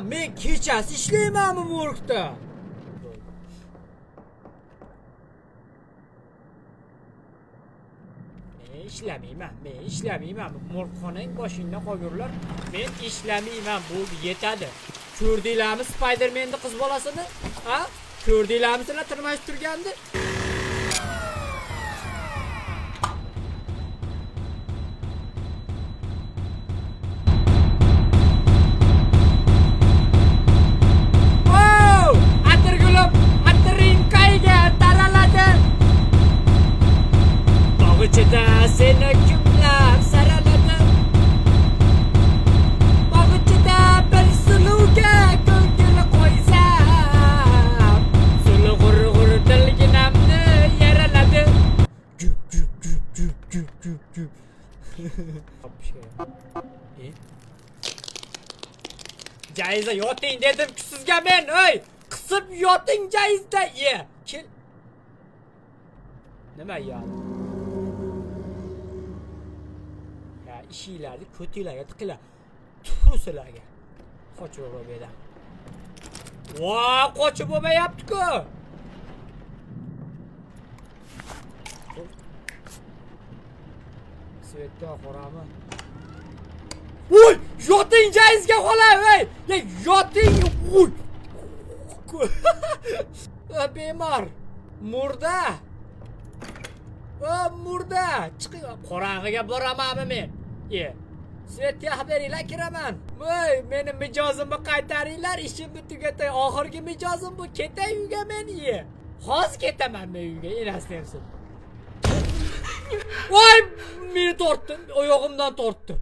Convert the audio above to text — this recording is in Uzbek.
Men kechasi ishlaymanmi morgda? Men ishlamayman, men ishlamayman. Morgxonang boshingda qolgurlar. Men ishlamayman, bo'ldi, yetadi. Ko'rdinglarmi Spider-Manni qiz bolasini? Ha? Ko'rdinglarmi sizlar tirmashib turganni? Wow! Atirgulim atiring qayga taraladi? Bog' ichida seni kimlar saraladi? Bog' ichida bir suluvga ko'ngil qo'ysam, sulu g'ur-g'ur dilginamni yaraladi. Jup jup jup jup jup jup jup. E? Jayza yoting dedim sizga men, ey! Qisib yoting jayizda, ye. Kel. Nima ya? Ya ishinglarni ko'tinglarga tiqinglar. Tfu sizlarga. Qochib bu yerdan. Va, qochib bo'lmayapti-ku. Svetda qorami? Voy, yoting joyingizga xola, ey! Ya yoting, voy. Bemor. Murda. O, murda. Chiqing, qorong'iga boramanmi men? E. Svet yoqib beringlar, kiraman. Voy, meni mijozimni qaytaringlar, ishimni tugatay. Oxirgi mijozim bu. Ketay uyga men, ye. Hozir ketaman men uyga, enasini emsin. Voy, meni tortdi, oyog'imdan tortdi.